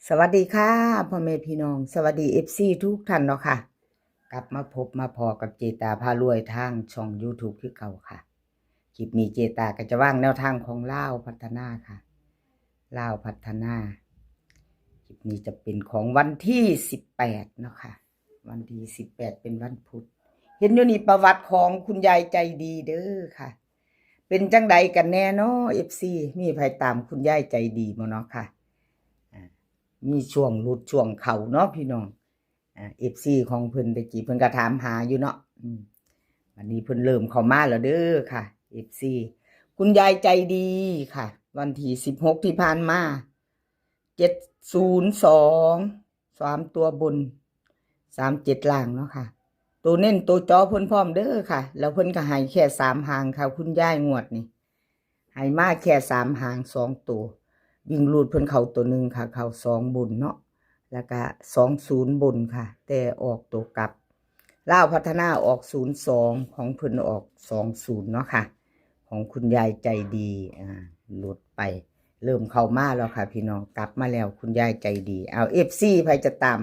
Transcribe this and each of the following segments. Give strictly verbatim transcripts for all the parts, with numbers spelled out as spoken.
สวัสดีค่ะ พ่อแม่พี่น้อง สวัสดี เอฟซี ทุกท่านเนาะค่ะ กลับมาพบมาพ้อกับเจตาพารวยทางช่อง YouTube คือเก่าค่ะ คลิปนี้เจตาก็จะวางแนวทางของลาวพัฒนาค่ะ ลาวพัฒนา คลิปนี้จะเป็นของวันที่สิบแปดเนาะค่ะ วันที่สิบแปดเป็นวันพุธ เห็นอยู่นี่ประวัติของคุณยายใจดีเด้อค่ะ เป็นจังใดกันแน่เนาะ เอฟซี มีไผตามคุณยายใจดีบ่เนาะค่ะ อ่า มีช่วงหลุดช่วงเข้าเนาะพี่น้อง อ่า เอฟซี ของเพิ่นตะกี้เพิ่นก็ถามหาอยู่เนาะ อืม วันนี้เพิ่นเริ่มเข้ามาแล้วเด้อค่ะ เอฟซี คุณยายใจดีค่ะ วันที่สิบหกที่ผ่านมา เจ็ดศูนย์สอง สามตัวบน สามเจ็ดล่างเนาะค่ะ ตัวเน้นตัวเจาะเพิ่นพร้อมเด้อค่ะ แล้วเพิ่นก็ให้แค่สามหางค่ะ คุณยายงวดนี่ ให้มาแค่สามหางสองตัว วิ่งรูดเพิ่นเข้าตัวหนึ่งค่ะ เข้าสองบนเนาะ แล้วก็สองศูนย์บนค่ะ แต่ออกตัวกลับ ลาวพัฒนาออกศูนย์สอง ของเพิ่นออกสองศูนย์เนาะค่ะ ของคุณยายใจดี อ่า หลุดไป เริ่มเข้ามาแล้วค่ะพี่น้อง กลับมาแล้วคุณยายใจดี เอา เอฟซี ไผจะตาม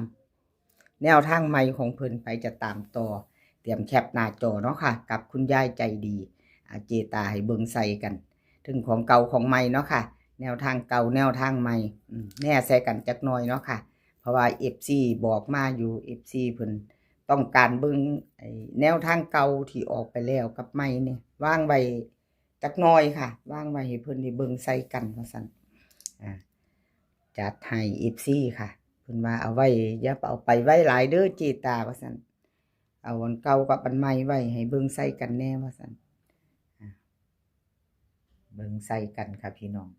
แนวทางใหม่ของเพิ่น ไผจะตามต่อ เตรียมแคปหน้าจอเนาะค่ะ กับคุณยายใจดี อ่า เจตาให้เบิ่งใส่กัน ถึงของเก่าของใหม่เนาะค่ะ แนวทางเก่าแนวทางใหม่ อืม แน่ใส่กันจักหน่อยเนาะค่ะ เพราะว่า เอฟซี บอกมาอยู่ เอฟซี เพิ่นต้องการเบิ่งไอ้แนวทางเก่าที่ออกไปแล้วกับใหม่นี่ วางไว้จักหน่อยค่ะ วางไว้ให้เพิ่นได้เบิ่งใส่กันว่าซั่น อ่า จัดให้ เอฟซี ค่ะ เพิ่นว่าเอาไว้ อย่าเอาไปไว้หลายเด้อเจตาว่าซั่น เอาอันเก่ากับอันใหม่ไว้ให้เบิ่งใส่กันแน่ว่าซั่น อ่า เบิ่งใส่กันค่ะพี่น้อง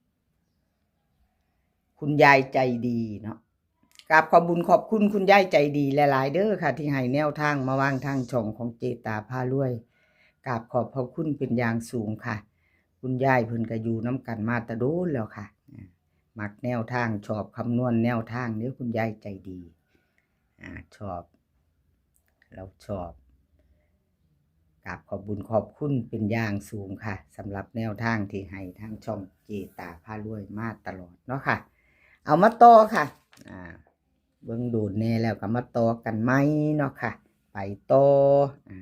คุณยายใจดีเนาะ กราบขอบบุญขอบคุณคุณยายใจดีหลายๆเด้อค่ะ ที่ให้แนวทางมาวางทางช่องของเจตาพารวย กราบขอบพระคุณเป็นอย่างสูงค่ะ คุณยายเพิ่นก็อยู่นำกันมาแต่โดนแล้วค่ะ อ่า มักแนวทาง ชอบคำนวณแนวทางเด้อคุณยายใจดี อ่า ชอบ เราชอบ กราบขอบบุญขอบคุณเป็นอย่างสูงค่ะ สำหรับแนวทางที่ให้ทางช่องเจตาพารวยมาตลอดเนาะค่ะ เอามาต่อค่ะ อ่า เบิ่งโดนแน่แล้วก็มาต่อกันใหม่เนาะค่ะ ไปต่อ อ่า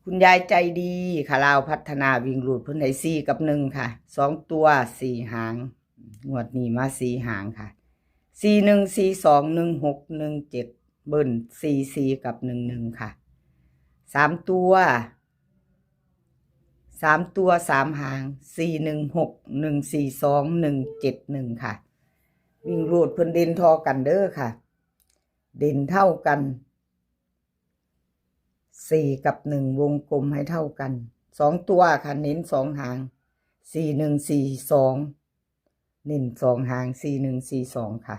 คุณยายใจดีค่ะ ลาวพัฒนาวิ่งรูดเพิ่นให้สี่กับหนึ่งค่ะ สองตัวสี่หาง งวดนี้มาสี่หางค่ะ สี่หนึ่ง สี่สอง หนึ่งหก หนึ่งเจ็ด เบิ้ล สี่สี่ กับ หนึ่งหนึ่ง ค่ะ สามตัว สามตัวสามหาง สี่หนึ่งหก หนึ่งสี่สอง หนึ่งเจ็ดหนึ่ง ค่ะ วิ่งรูดเพิ่นเด่นท่อกันเด้อค่ะ เด่นเท่ากัน สี่กับหนึ่ง วงกลมให้เท่ากัน สองตัวค่ะ เน้นสองหาง สี่หนึ่ง สี่สอง เน้นสองหาง สี่หนึ่ง สี่สอง ค่ะ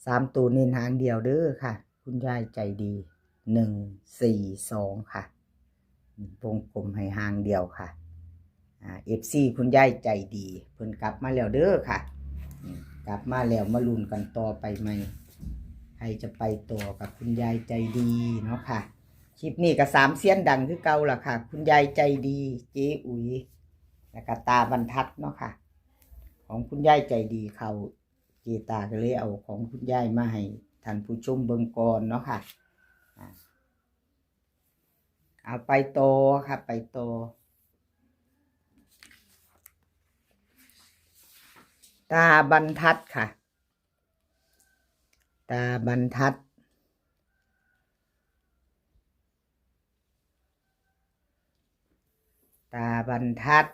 สามตัวเน้นหางเดียวเด้อค่ะ คุณยายใจดี หนึ่งสี่สอง ค่ะ วงกลมให้หางเดียวค่ะ อ่า เอฟซี คุณยายใจดี เพิ่นกลับมาแล้วเด้อค่ะ อืม กลับมาแล้วมาลุ้นกันต่อไปใหม่ ใครจะไปต่อกับคุณยายใจดีเนาะค่ะ คลิปนี้ก็สามเซียนดังคือเก่าล่ะค่ะ คุณยายใจดี เจ๊อุ๋ย แล้วก็ตาบรรทัดเนาะค่ะ ของคุณยายใจดีเข้า เจตาก็เลยเอาของคุณยายมาให้ท่านผู้ชมเบิ่งก่อนเนาะค่ะ อ่า เอาไปต่อค่ะ ไปต่อ ตาบรรทัดค่ะ ตาบรรทัด ตาบรรทัด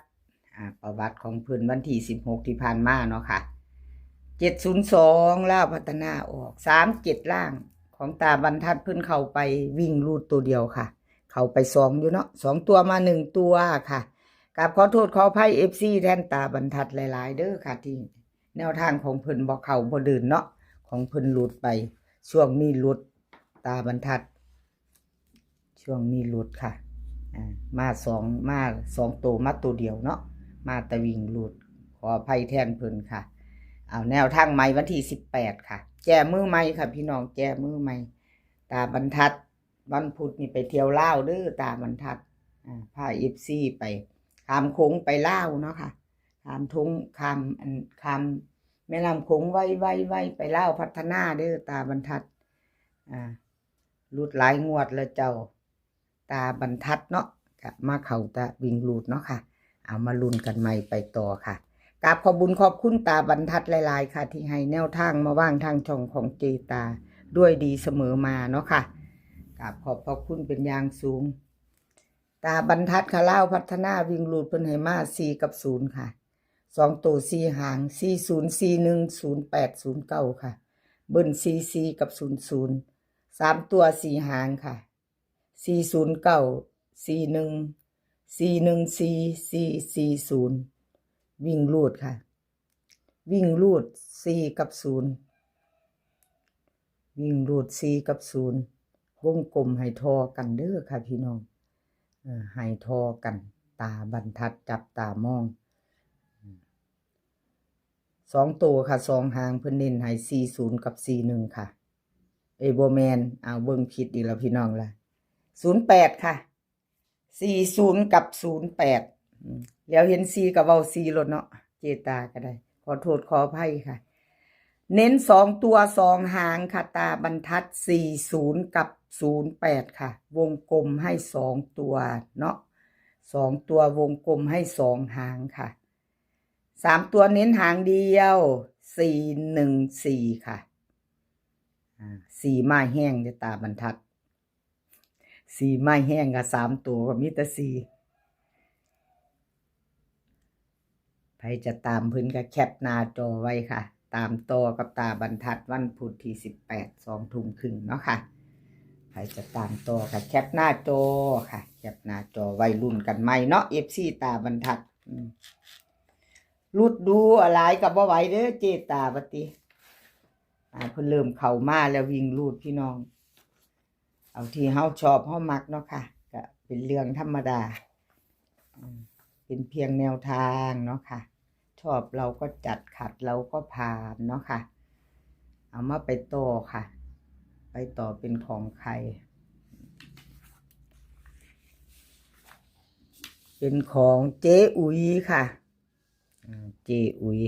อ่า ประวัติของเพิ่นวันที่สิบหกที่ผ่านมาเนาะค่ะ เจ็ดศูนย์สอง ลาวพัฒนาออก สามเจ็ด ล่าง ของตาบรรทัดเพิ่นเข้าไปวิ่งรูดตัวเดียวค่ะ เข้าไปสองอยู่เนาะ สองตัวมาหนึ่งตัวค่ะ กราบขอโทษขออภัย เอฟซี แทนตาบรรทัดหลายๆเด้อค่ะ ที่แนวทางของเพิ่นบ่เข้าบ่เดินเนาะ ของเพิ่นหลุดไป ช่วงนี้หลุด ตาบรรทัด ช่วงนี้หลุดค่ะ อ่า มาสอง มาสองตัว มาตัวเดียวเนาะ มาแต่วิ่งหลุด ขออภัยแทนเพิ่นค่ะ เอาแนวทางใหม่วันที่สิบแปดค่ะ แก้มือใหม่ค่ะพี่น้อง แก้มือใหม่ ตาบรรทัด วันพุธนี่ไปเที่ยวลาวเด้อ ตาบรรทัด อ่า พา เอฟซี ไป ข้ามโขงไปลาวเนาะค่ะ ข้ามทง ข้ามอัน ข้าม แม่น้ำโขงไวไวไวไปลาวพัฒนาเด้อตาบรรทัด อ่า หลุดหลายงวดแล้วเจ้า ตาบรรทัดเนาะ กะมาเข้าตาวิ่งหลุดเนาะค่ะ เอามาลุ้นกันใหม่ไปต่อค่ะ กราบขอบบุญขอบคุณตาบรรทัดหลายๆค่ะ ที่ให้แนวทางมาวางทางช่องของเจตาด้วยดีเสมอมาเนาะค่ะ กราบขอบพระคุณเป็นอย่างสูง ตาบรรทัดค่ะ ลาวพัฒนาวิ่งหลุดเพิ่นให้มาสี่กับศูนย์ค่ะ สองตัวสี่หาง สี่ศูนย์ สี่หนึ่ง ศูนย์แปด ศูนย์เก้าค่ะ เบิ้ลสี่สี่กับศูนย์ศูนย์ สามตัวสี่หางค่ะ สี่ศูนย์เก้า สี่หนึ่ง สี่หนึ่งสี่ สี่สี่ศูนย์ วิ่งหลุดค่ะ วิ่งหลุดสี่กับศูนย์ วิ่งหลุดสี่กับศูนย์ วงกลมให้ทอกันเด้อค่ะพี่น้อง เอ่อ ให้ทอกัน ตาบรรทัดจับตามอง สองตัวค่ะ สองหางเพิ่นเน้นให้สี่ศูนย์กับสี่หนึ่งค่ะ เอ้ย บ่แม่น เอาเบิ่งผิดอีกแล้วพี่น้องล่ะ ศูนย์แปดค่ะ สี่ศูนย์กับศูนย์แปด อืม แล้วเห็นสี่ก็เว้าสี่โลดเนาะ เจตาก็ได้ ขอโทษขออภัยค่ะ เน้นสองตัวสองหางค่ะ ตาบรรทัด สี่ศูนย์กับศูนย์แปดค่ะ วงกลมให้สองตัวเนาะ สองตัววงกลมให้สองหางค่ะ สามตัวเน้นหางเดียว สี่หนึ่งสี่ค่ะ อ่า สี่มาแฮงเด้อตาบรรทัด สี่มาแฮงค่ะ สามตัวก็มีแต่สี่ ใผจะตามเพิ่นก็แคปหน้าจอไว้ค่ะ ตามต่อกับตาบรรทัดวันพุธที่สิบแปด สองทุ่มครึ่งเนาะค่ะ ใผจะตามต่อก็แคปหน้าจอค่ะ แคปหน้าจอไว้ลุ้นกันใหม่เนาะ เอฟซี ตาบรรทัด อืม หลุดดู๋อะหลายก็บ่ไหวเด้อเจตา บัดนี้ อ่า เพิ่นเริ่มเข้ามาแล้ววิ่งหลุดพี่น้อง เอาที่เฮาชอบเฮามักเนาะค่ะ ก็เป็นเรื่องธรรมดา อืม เป็นเพียงแนวทางเนาะค่ะ ชอบเราก็จัด ขัดเราก็ผ่านเนาะค่ะ เอามาไปต่อค่ะ ไปต่อเป็นของใคร เป็นของเจ๊อุ๋ยค่ะ อ่า เจ๊อุ๋ย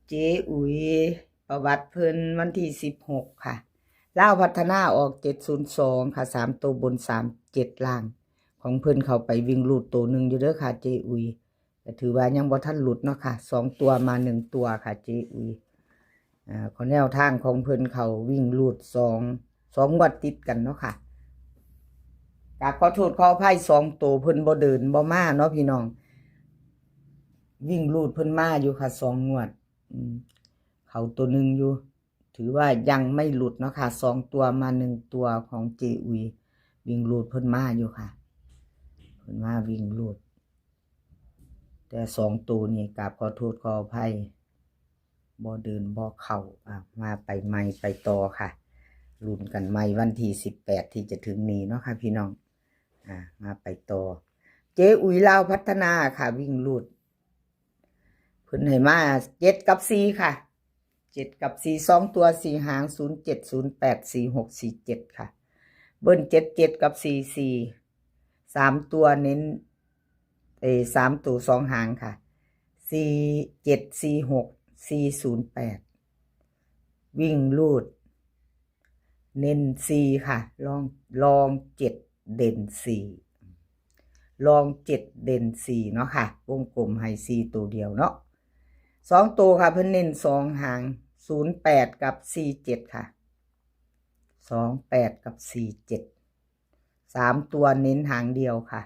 เจ๊อุ๋ย ประวัติเพิ่นวันที่สิบหกค่ะ ลาวพัฒนาออกเจ็ดศูนย์สองค่ะ สามตัวบน สามเจ็ดล่าง ของเพิ่นเข้าไปวิ่งหลุดตัวหนึ่งอยู่เด้อค่ะ เจ๊อุ๋ย ก็ถือว่ายังบ่ทันหลุดเนาะค่ะ สองตัวมาหนึ่งตัวค่ะ เจ๊อุ๋ย อ่า ขอแนวทางของเพิ่นเข้าวิ่งหลุดสอง สองงวดติดกันเนาะค่ะ กราบขอโทษขออภัย สองตัวเพิ่นบ่เดินบ่มาเนาะพี่น้อง วิ่งหลุดเพิ่นมาอยู่ค่ะ สองงวด อืม เข้าตัวหนึ่งอยู่ ถือว่ายังไม่หลุดเนาะค่ะ สองตัวมาหนึ่งตัวของเจ๊อุ๋ย วิ่งหลุดเพิ่นมาอยู่ค่ะ เพิ่นมาวิ่งหลุด แต่สองตัวนี่กราบขอโทษขออภัย บ่เดินบ่เข้า อ่ะ มาไปใหม่ไปต่อค่ะ ลุ้นกันใหม่วันที่สิบแปดที่จะถึงนี้เนาะค่ะพี่น้อง อ่ะ มาไปต่อ เจ๊อุ๋ยลาวพัฒนาค่ะ วิ่งหลุด เพิ่นให้มาเจ็ดกับสี่ค่ะ เจ็ดกับสี่ สองตัวสี่หาง ศูนย์เจ็ด ศูนย์แปด สี่หก สี่เจ็ดค่ะ เบิ้ลเจ็ดเจ็ดกับสี่สี่ สามตัวเน้น เอ่อ สามตัวสองหางค่ะ สี่เจ็ด สี่หก สี่ศูนย์แปด วิ่งหลุด เน้นสี่ค่ะ รอง รองเจ็ด เด่นสี่ รองเจ็ด เด่นสี่เนาะค่ะ วงกลมให้สี่ตัวเดียวเนาะ สองตัวค่ะ เพิ่นเน้นสองหาง ศูนย์แปด กับ สี่เจ็ด ค่ะ สองแปด กับ สี่เจ็ด สามตัวเน้นหางเดียวค่ะ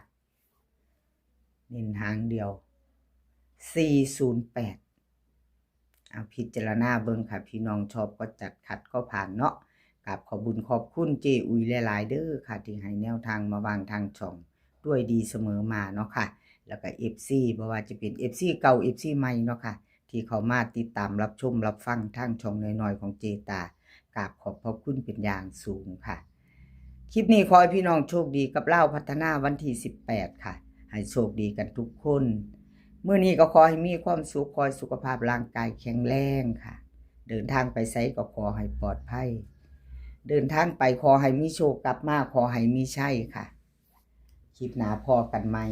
เน้นหางเดียว สี่ศูนย์แปด เอาพิจารณาเบิ่งค่ะ พี่น้องชอบก็จัด ขัดก็ผ่านเนาะ กราบขอบบุญขอบคุณเจ๊อุ๋ยหลายๆเด้อค่ะ ที่ให้แนวทางมาวางทางช่องด้วยดีเสมอมาเนาะค่ะ แล้วก็ เอฟซี บ่ว่าจะเป็น เอฟซี เก่า เอฟซี ใหม่เนาะค่ะ ที่เข้ามาติดตามรับชมรับฟังทางช่องน้อยๆของเจตา กราบขอบพระคุณเป็นอย่างสูงค่ะ คลิปนี้ขอให้พี่น้องโชคดีกับลาวพัฒนาวันที่สิบแปดค่ะ ให้โชคดีกันทุกคน มื้อนี้ก็ขอให้มีความสุข ขอให้สุขภาพร่างกายแข็งแรงค่ะ เดินทางไปไสก็ขอให้ปลอดภัย เดินทางไปขอให้มีโชค กลับมาขอให้มีชัยค่ะ คลิปหน้าพ้อกันใหม่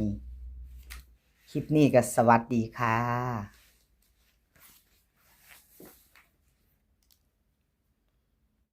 คลิปนี้ก็สวัสดีค่ะ